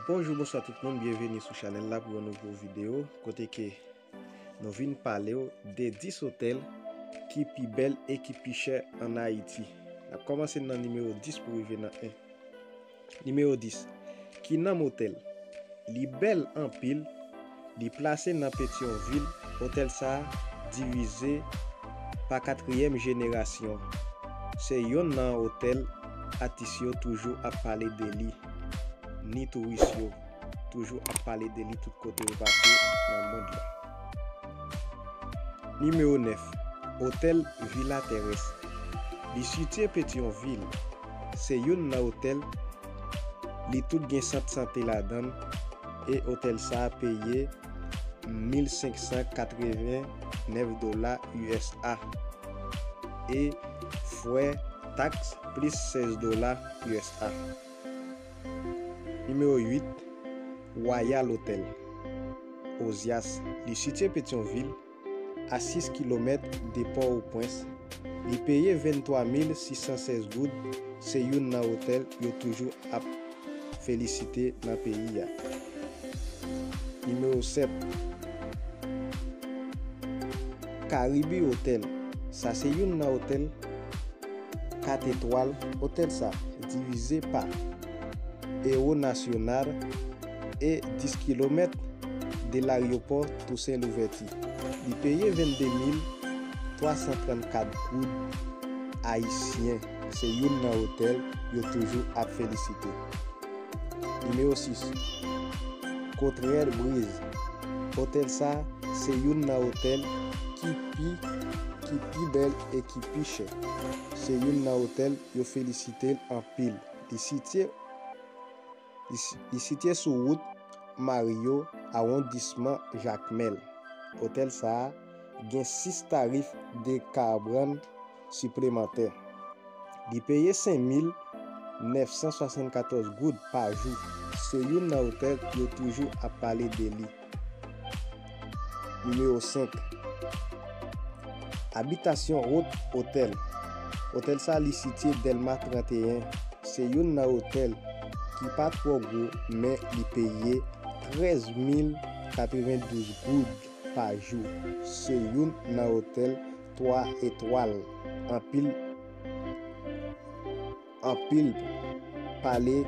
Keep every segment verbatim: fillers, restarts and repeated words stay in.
Bonjou, bonswa tout moun, byenveni sou chanèl la pou yon nouvo videyo, kote ke nou vin pale w de dis otèl ki pi bèl e ki pi chè ann Ayiti. N ap kòmanse nan nimewo dis pou rive nan en. Nimewo dis, Kinanm Otèl. Li bèl anpil, li plase nan Petyonvil, otèl sa a divize pa katriyèm jenerasyon. Se yonn nan otèl atis yo toujou ap pale de li, ni touris yo toujou ap pale de li tout kote yo pase nan mond lan. Nimewo nèf, Otèl Villa Terrace. Li sitiye Petyonvil. Se youn nan otèl, li tout gen sant sante ladan l, e otèl sa a peye mil senk san katreven nèf dola U S A e frè taks plis sèz dola U S A. Nimewo uit, Royal Hotel, Ozias. Li sitiye Petyonvil, a sis kilomèt de Pòtoprens. Li peye venntwa mil sis san sèz goud. Se youn nan otèl yo toujou ap felisite nan peyi a. Nimewo sèt, Caribe Hotel. Sa se youn nan otèl kat etwal. Otèl sa divize pa Héros National e dis kilomèt de laryopò Toussaint Louverture. Li peye vennde mil twa san trannkat goud ayisyen. Se youn nan otèl yo toujou ap felisite. Nimewo sis, Cotrell Breeze. Otèl sa se youn nan otèl ki pi, ki pi bèl e ki pi chè. Se youn nan otèl yo felisite l anpil. Li sitiye, li si-, li sitiye sou wout Mario, awondisman Jakmèl. Otèl sa a gen sis tarif de kabrann siplemantè. Li peye senk mil nèf san swasannkatòz goud pa jou. Se youn nan otèl yo toujou ap pale de li. Nimewo senk, Habitation Haute Hotel. Otèl sa li sitiye Dèlma trannteyen. Se youn nan otèl ki pa twò gwo, men li peye trèz mil katrevendouz goud pa jou. Se youn nan otèl twa etwal. Anpil, anpil pale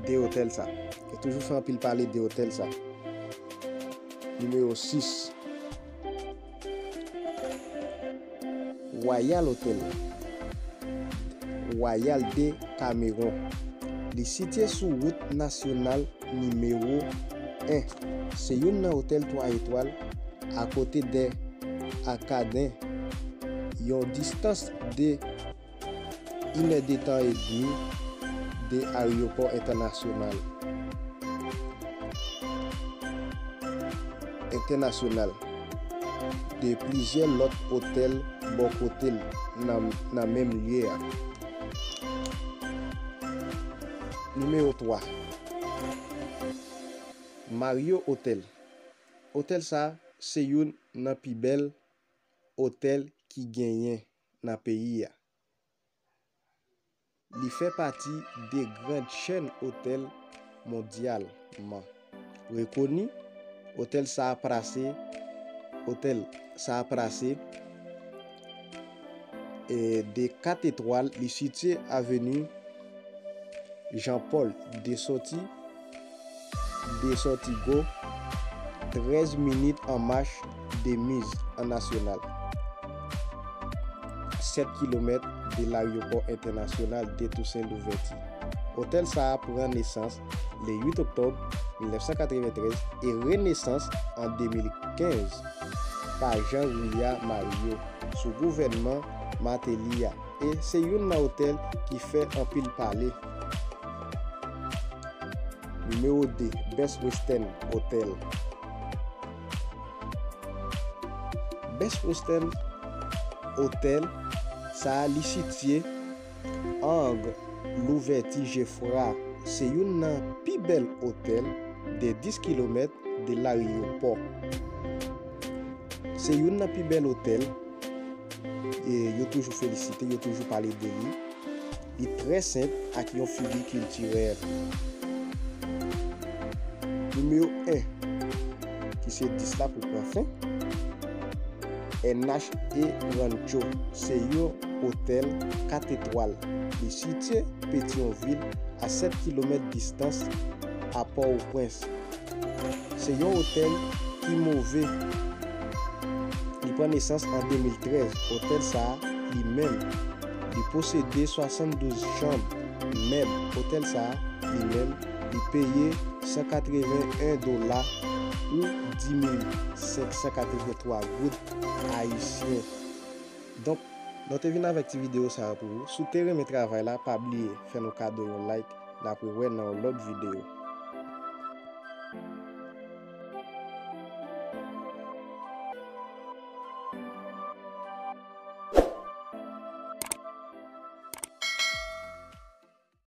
de otèl sa. Yo toujou fè anpil pale de otèl sa. Nimewo sis, Royal Hotel, Royal de Cameron. Li sitiye sou wout nasyonal nimewo en. Se youn nan otèl twa etwal akote de Arcadin, yon distans de inèdtan edmi de aryopò entènasyonal, entènasyonal, de plizyè lòt otèl bò kote l nan, nan menm lye a. Nimewo twa, Mario Hotel. Otèl sa se youn nan pi bèl otèl ki genyen nan peyi a. Li fè pati de grand chèn otèl mondyalman rekoni. Otèl sa a plase, otèl sa a plase, e, de kat etwal. Li sitiye aveni Jean Paul de Sauty, de Sauty Go, trèz minit an mach de Miz an nasyonal, sèt kilomèt de laryopò entènasyonal de Toussaint Louverture. Otèl sa a pran nesans le uit oktòb mil nèf san katreventrèz e renesans an de mil kenz pa Jean Rouillard Mario sou gouvènman Martelly a. E se youn nan otèl ki fè anpil pale. Nimewo de, Best Western Hotel. Best Western Hotel, sa a li sitiye Ang Louverture Geffrard. Se youn nan pi bèl otèl de dis kilomèt de laryopò. Se youn nan pi bèl otèl, e yo toujou felisite, yo toujou pale de li. Li trè senp ak yon figi kiltirèl. Yo en, ki se dis la pou pran fen. N H E Rancho se yon otèl kat etwal. Li sitye Petyonvil, a sèt kilomèt distans a Pòtoprens. Se yon otèl ki move. Li pran nesans an de mil trèz. Otèl sa a, li menm, li posede swasanndouz chanm, mèb. Otèl sa a, li menm, li peye san katreven en dola ou dis mil senk san katreven twa goud ayisyen. Donk, nou te vin avèk ti videyo sa a pou ou. Si w te renmen travay la, pa bliye fè nou kado yon like. N ap rewè nan yon lòt videyo.